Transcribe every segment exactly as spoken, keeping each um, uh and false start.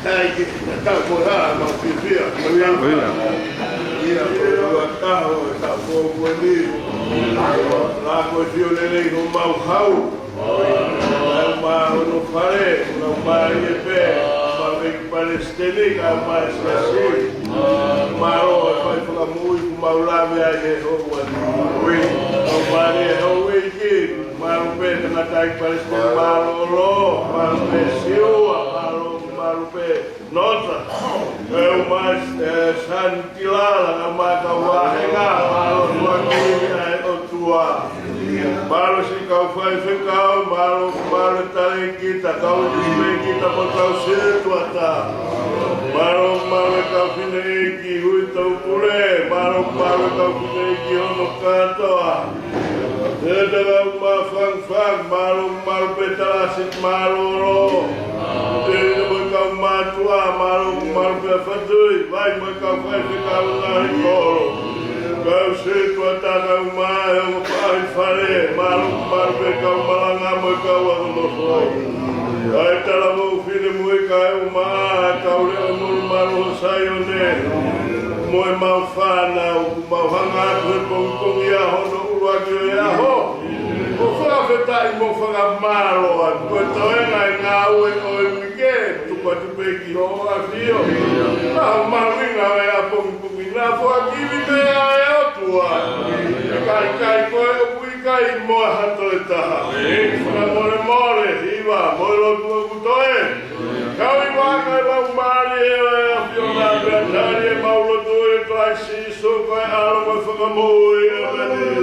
ʻAi ke tatau ko ē ʻa mau fiefia. ʻIo. ʻIo, ko e ua taho e taʻu foʻou ko eni. La ko e sio lelei homau hau. Lau mā hono fale, lau mā ʻi he pē, mā feki palesiteni, lau mā e siasi. Mālō e fai fakamoʻui kuo mau lave ai he houa ni. Lau mā e houʻeiki, mālō pē tangataʻeiki palesiteni mālōlō, mālō pē Siua, mālō, mālō pē Nota, ʻe ʻomai, ʻe Sani Kilala, ʻomai kau vāhenga, mālō tuʻa ki he ʻOtua. Mālō siʻi kau faifekau, mālō, mālō talēkita, kau talēkita mo kau sētuata. Mālō, mālō kau fineʻeiki, hui tau pule, mālō, mālō kau fineʻeiki hono kātoa. Te tau mā fangfang, mālō, mālō pē talasi, mālōlō. Te ina mo e kau mātuʻa, mālō, mālō pē fatui, vai mo e kau faifekau ngaahi kolo. Kau sētuata kau mā, ʻo paʻahi fale, mālō, mālō pē kau malanga mo e kau akonofo. ʻAi talavou fine mo e kau mā, kau leʻo mo e mālō Saione. Mo e mau fānau, mau hanga atu he pongipongi ʻa hono ʻuluaki ʻo e ʻaho. Mo fakafetaʻi mo fakamālō atu, ko e toenga e ngāue ʻo e uike, tuku atu pē ki hoʻo ʻafi. ʻIo, ʻa e mahuʻinga ʻo e ʻapongipongi naʻa foaki pē ʻe he ʻOtua. ʻIkai, ʻikai ko e ʻoku ʻikai mo ha toe taha. Fakamolemole, hiva, mo e lotu ʻoku toe. Kau ʻi he vaka ʻo e Laumālie ʻo e ʻAfiona pea tali ʻemau lotu ʻia Kalaisi Sīsū ko e ʻAlo mo e Fakamoʻui, ʻēmeni.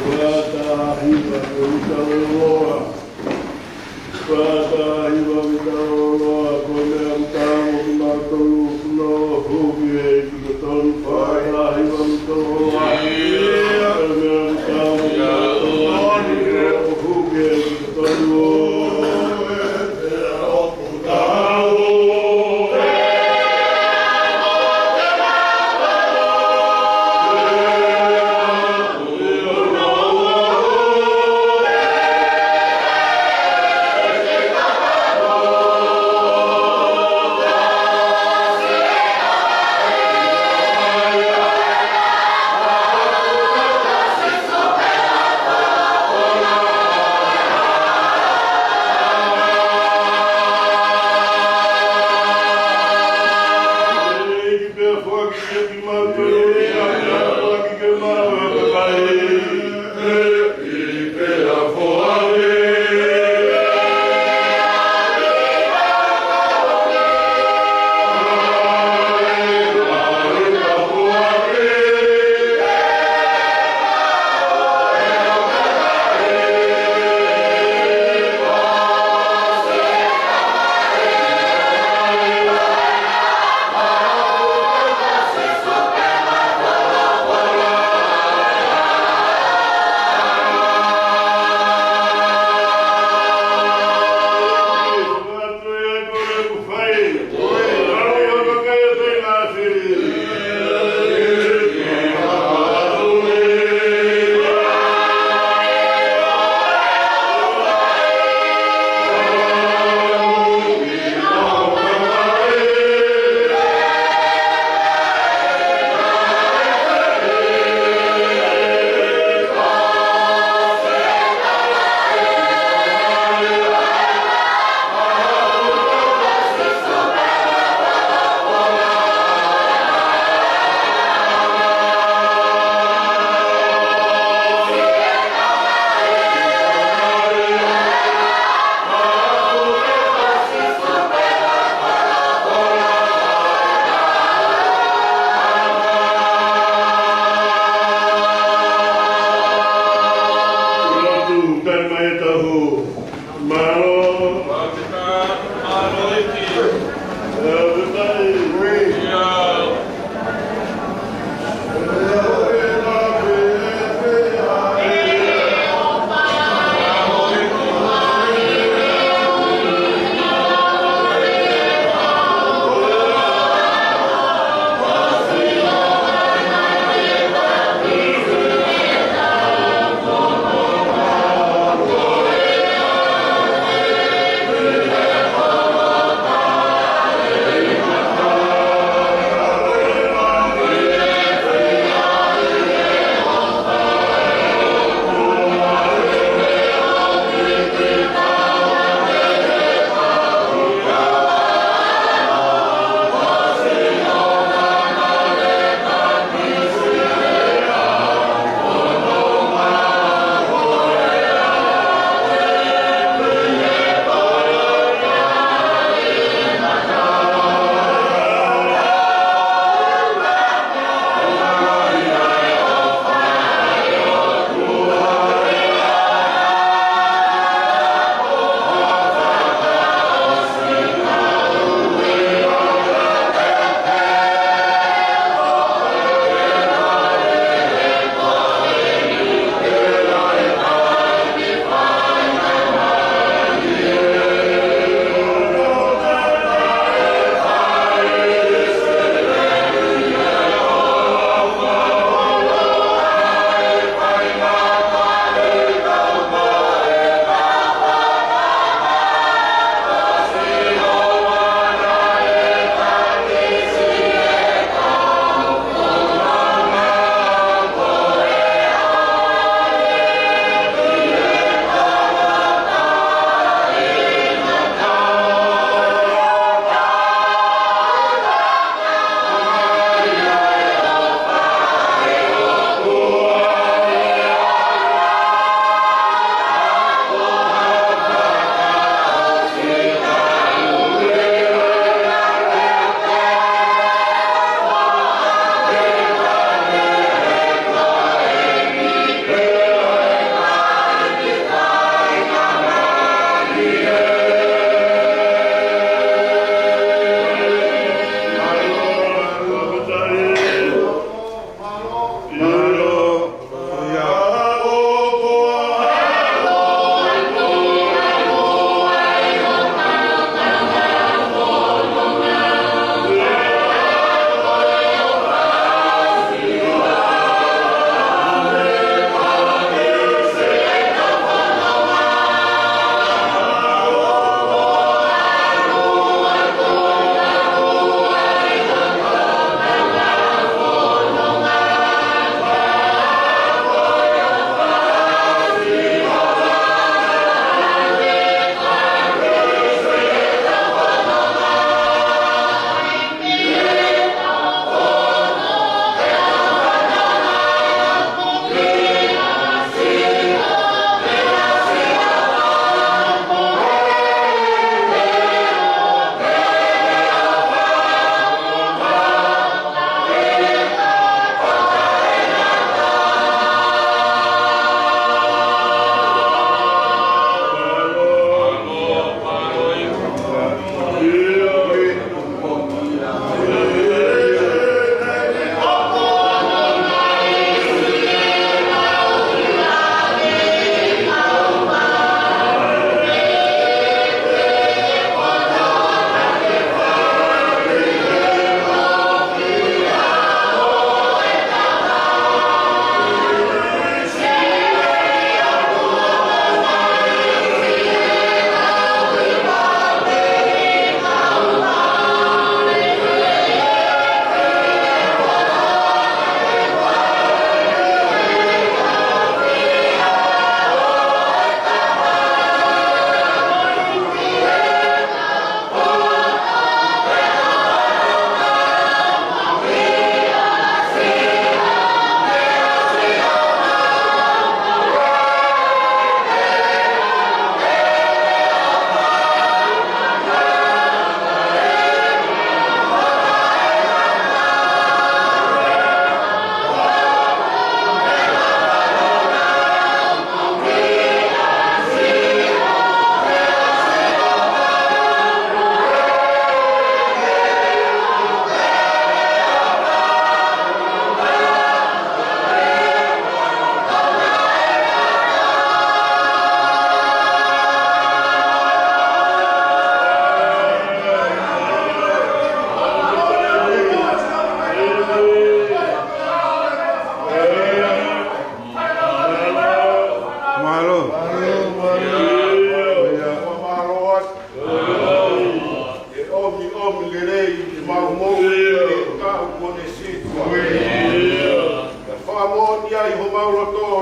Fakataha hiva, ʻoku tau ʻiloa. Fakataha hiva, ʻoku tau ʻiloa. Ko e meʻa ʻoku tau mo kimautolu, kuo nau hū ki he ʻEiki totonu. Fakataha hiva, ʻoku tau ʻiloa. Ko e meʻa ʻoku tau mo kimautolu, kuo nau hū ki he ʻEiki totonu.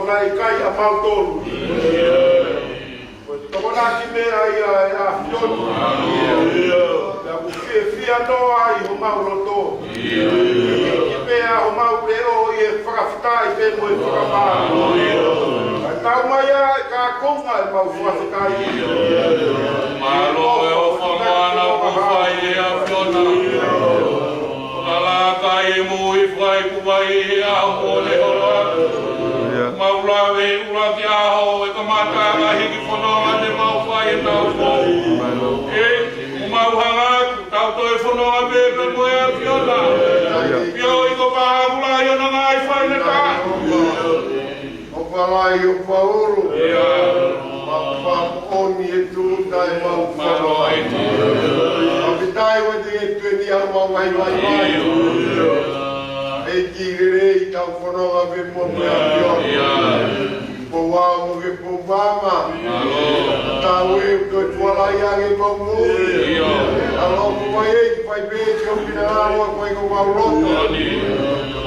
Naʻe ʻikai ʻa mautolu. Ko e tokonaki meʻa ia ʻa e ʻAfiona. Pea ʻoku fiefia noa ai homau loto. Ki pea homau leʻo ʻi he fakafetaʻi pea mo e fakamālō. Kae tau mai ʻa e kākonga ʻemau fakafetaʻi. Mālō e ʻofa moʻoni kuo fai ʻe he ʻAfiona. Fakalaka e moʻui fai kuo mai ʻi he ʻaho ko eni. Mau lave ʻuluaki ʻaho e kamataʻanga hiki fononga te mau fai e tau ko eni. ʻE, mau hanga atu, tau toe fononga pē pea mo e ʻAfiona. Pio i ko pā kula i ona ngai fai na ta. ʻOfa lahi, ʻofa ʻulu. ʻIa. Papa oni e tūta e mau fononga. Mālō e. Fakafetaʻi ʻoku te tueni au mau mai mai mai. ʻEiki lelei, tau fononga pē mo e ʻAfiona. ʻIa. Pou ʻā mo ke pou māmā. Mālō. Tau e ʻoku toe tualai ange mau moʻui. ʻIa. ʻAlo ko mai e fai pē ki o pina ngā fai ko mau loto. Mālō.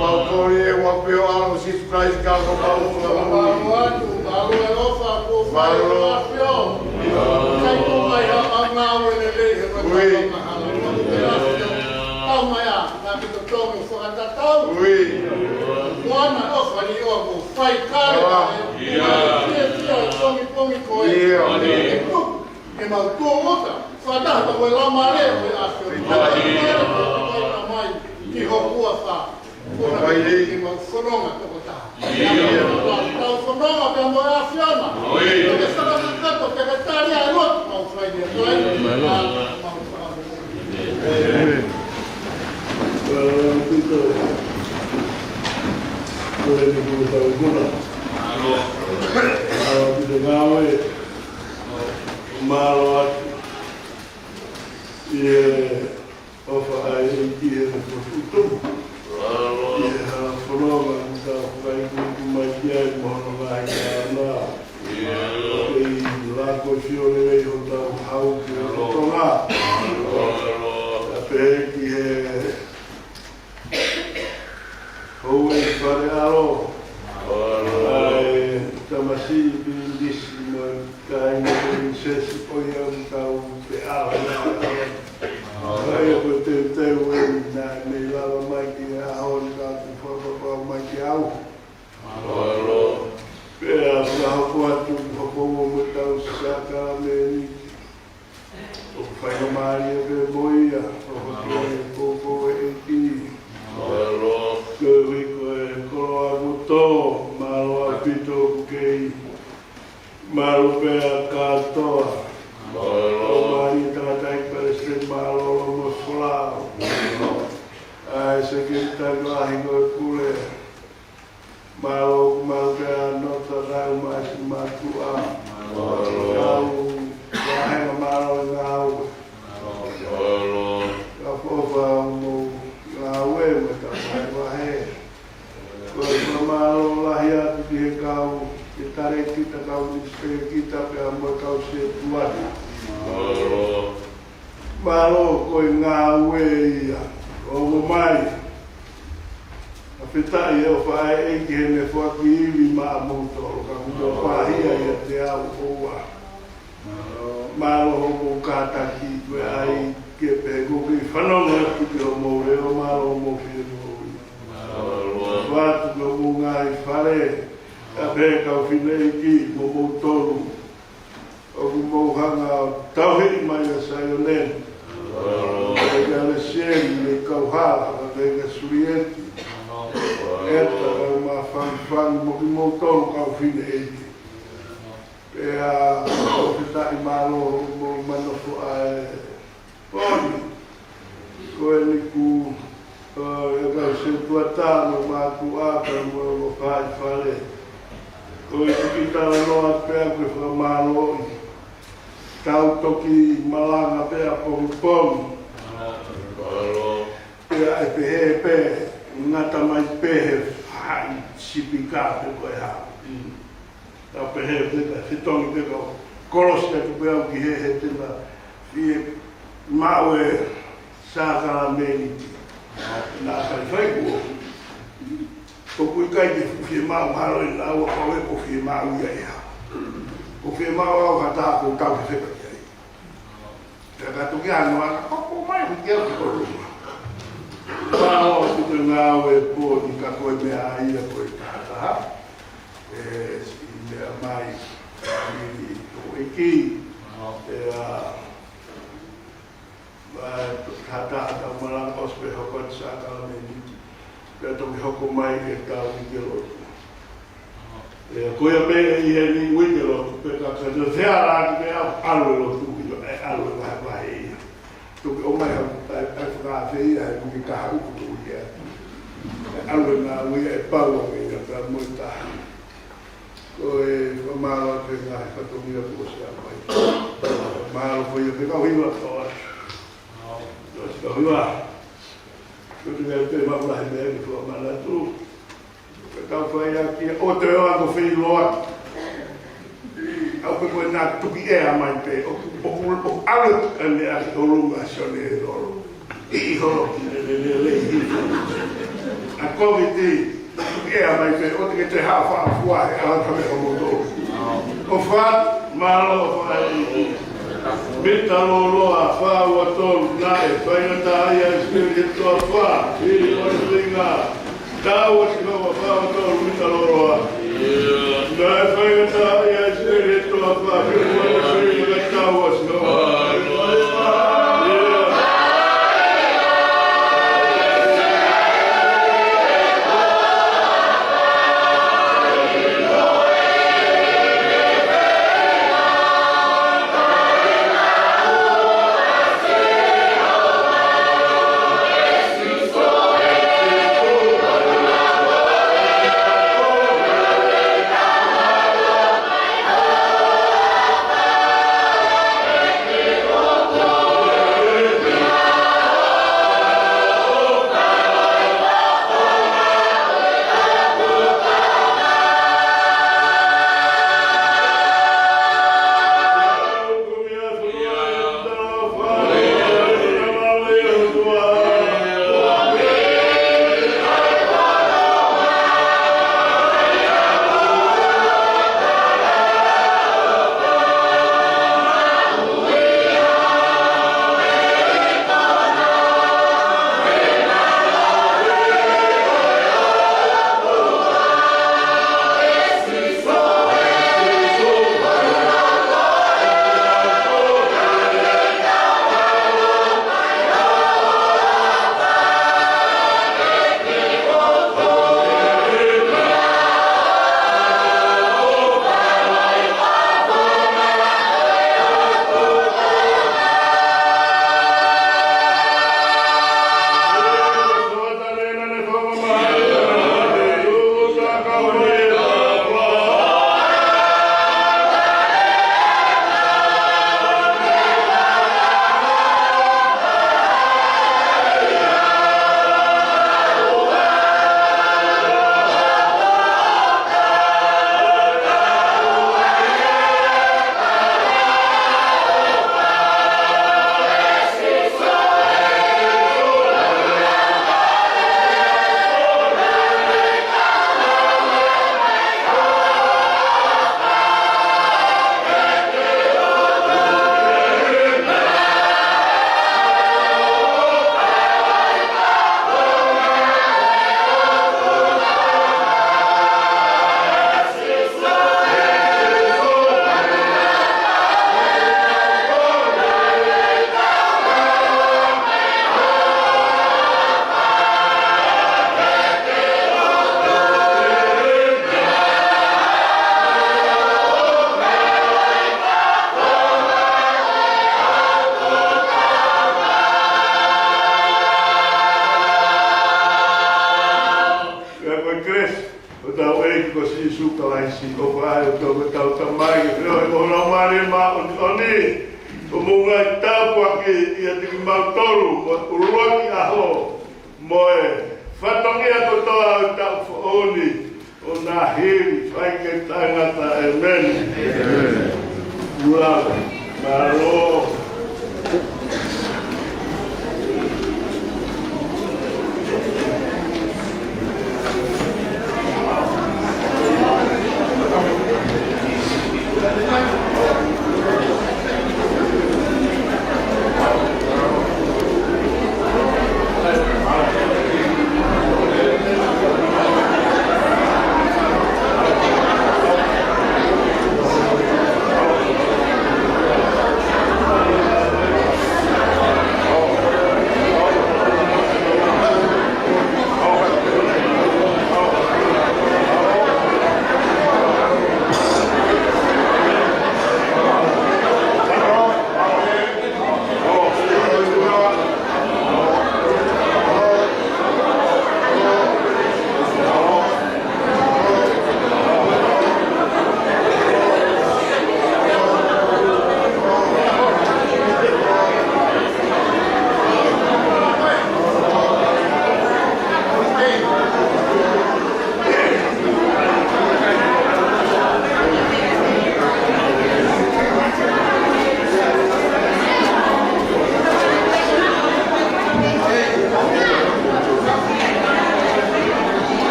Mau kole e ʻofa pē ʻo ʻAlo Sīsū Kalaisi ka ko mau loto. Mālō atu, mālō e ʻofa kuo fai ʻe he ʻAfiona. Kai ko mai ha ngāue lelei he ʻOfa Mālō. Tau mai ā, nā ke totongi fakatatau. Ui. Moana ʻofa ni ʻoku fai kale. ʻIa. Fie fie e pongipongi ko ē. ʻIa. E tuku, e mau tuʻuta. Fakataha mo e laumālie ʻo e ʻAfiona. Fakataha mo e mai ki hoku ʻofa. Ko e mai e. Ke mau fononga tokotaha. ʻIa. Tau fononga pea mo e ʻAfiona. ʻIa. Ke fakakakato, ke ke tali ai lotu mau fai ni. Mālō. Mālō. Mālō. Mālō, Pito. Ko e ni kuo tau kula. Mālō. Mālō, Pito, ngāue. Mālō atu. ʻIa, ʻofa ʻa e ʻEiki he fotu tumu. ʻIa, ha fononga, ka fai kuku mai ki ai, mo hono ngaahi kāna. ʻIa. ʻOku kei lako sio lelei hotau hau ki he Mālō. Tonga. Mālō. Ka pehē ki he houʻeiki fale ʻAlo. Mālō. ʻA e tamasiʻi Pilinisi mo e kāinga Pilinisesi ko ia ʻoku tau te ʻalu. Mālō. ʻA ia ko e teuteu eni naʻe mei lava mai ki he ʻaho ni ka kuo fakapapau mai ki au. Mālō. Pea ka hoko atu, hoko mo e tau sākalamēniti. ʻOku faingamālie pē mo ia, ʻo hoko e koukou e ʻEiki. Mālō. Koeʻuhi ko e koloa kuo tō, mālō ʻaupito ʻoku kei malu pē ʻa kātoa. Mālō. ʻOmai tangataʻeiki Palesiteni Mālōlō mo Folau. ʻA e Sekelitali Lahi ko e Pule. Mālō, mālō pē ʻa Nota Rau mo e mātuʻa. Mālō. Kau vahenga mālō e ngāue. Mālō. Ka ʻofa mo ngāue mo e kau vahevahe. Ko e fakamālō lahi atu ki he kau, ki he talēkita, kau nisipeikita pea mo e kau setuata. Mālō. Mālō ko e ngāue ia. ʻO mo mai. Fakafetaʻi e ʻofa ʻa e ʻEiki he ne foaki ivi maʻamoutolu, ka mou pāhia ia te au ʻoua. Mālō hoʻomou kātaki, ko e ʻai ke pehē ʻoku ou kei fanongo atu ki hoʻomou leʻo, mālō hoʻomou fie moʻui. Mālō. Fatu ki homou ngaahi fale, ka pehē kau fineʻeiki mo moutolu. ʻOku mou hanga ʻo tauhi mai ʻa Saione. Mālō. ʻIa Lesieli, ʻia Kauhala, ʻia Sulieti. Mālō. ʻEta, kau mā Fangifangi mo kimoutolu kau fineʻeiki. Pea, fakafetaʻi mālō, mo manofoʻa e pōni. Ko eni kuo, ʻa, e kau setuata mo mātuʻa pea mo e ongo faifale. Ko e kuki talanoa pea ko e fakamālō. Tau toki malanga pea pongipongi. Mālō. Pea ʻe pehē pē, ngata mai pē he faʻahi sipika pe ko e hā. Mm. Ka pehē pē ka fetongi pē ka kolosi atu pē au ki he he tena fie maʻu e sākalamēniti. Naʻa faifai kuo. ʻOku ʻikai ke fuʻu fiemaʻu mahalo ʻe naua, ka ʻoku fiemaʻu ia ʻe au. ʻOku fiemaʻu au ha taha ʻoku ou tauhi fekau ki ai. Pea ka tuki ano ana, hoko mai ki he ʻolunga. Pea ʻoku te ngāue pō ni ka ko e meʻa ia ko e tahataha. ʻE, ʻi meʻa mai, ʻi ko e ʻEiki. ʻE, ʻa, ʻa, tahataha ʻetau malanga ʻosi pē hoko atu sākalamēniti. Pea toki hoko mai ʻetau uike lotu. ʻE, ko ia pē ʻi heni uike lotu, pea ka, ka te feala atu pē ʻalu e lotu, ʻio, ʻe ʻalu e vahevahe ia. Toki ʻomai ha, ʻa, ʻa, fakaafe ia, ʻe uike kahaʻu ko e uike atu. ʻE ʻalu e ngāue ia, ʻe pau ange ia, pea mo e taha. Ko e fakamālō atu he ngaahi fatongia kuo ʻosi ʻomai. Mālō ko ia, pea kau hiva kau atu. Kau hiva. Ko e tuʻu ia pē maʻu lahi meʻa ke fua mana atu. Ka tau fai ʻaki, ʻo te ʻoua ko fei loa. ʻAu pē ko e na tuki ʻea mai pē, ʻo, ʻo, ʻo, ʻo ʻalu atu ʻa e meʻa ki ʻolunga Sione e tolu. ʻI holo ki le, le, le, le, ʻi. ʻA Kōviti, tuki ʻea mai pē, ʻo te ke te haʻu fua he ʻalu ka me ka moto. ʻO fat, mālō fai. Mita lōloa, fā ua tolu, naʻe faingataʻaʻia ʻa ʻIsileli he toafa, hili ʻo ne feinga. Tau ʻa Sihova, fā ua tolu, mita lōloa. Naʻe faingataʻaʻia ʻa ʻIsileli he toafa, hili ʻo ne feinga, tau ʻa Sihova. Pea ko e kelesi ʻo hotau ʻEiki ko Sīsū Kalaisi, ʻofa ʻa e ʻOtua ko hotau Tamai, ke feohi mo e Laumālie Māʻoniʻoni, ʻo mou ngaahi tāpuaki ʻiate kimautolu, mo e ʻuluaki ʻaho, mo e fatongia kotoa ʻo e taʻu foʻou ni, ʻo na hili, fai ki he taʻengata. ʻĒmeni. ʻEmeni. Mālō.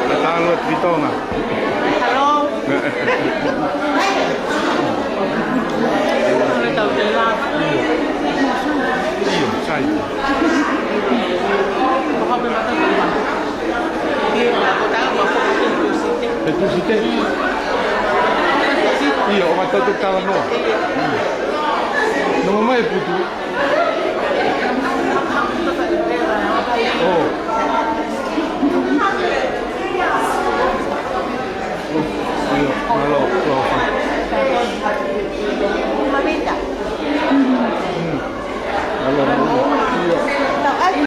Ka talo atu ki Tonga. Hello. Hello, tau te la. ʻIo, sai. Ko hope mata ko ma. ʻIo, ko ta ma ko te tusite. Te tusite. ʻIo, ʻo ma tau te talanoa. Nonga mai putu.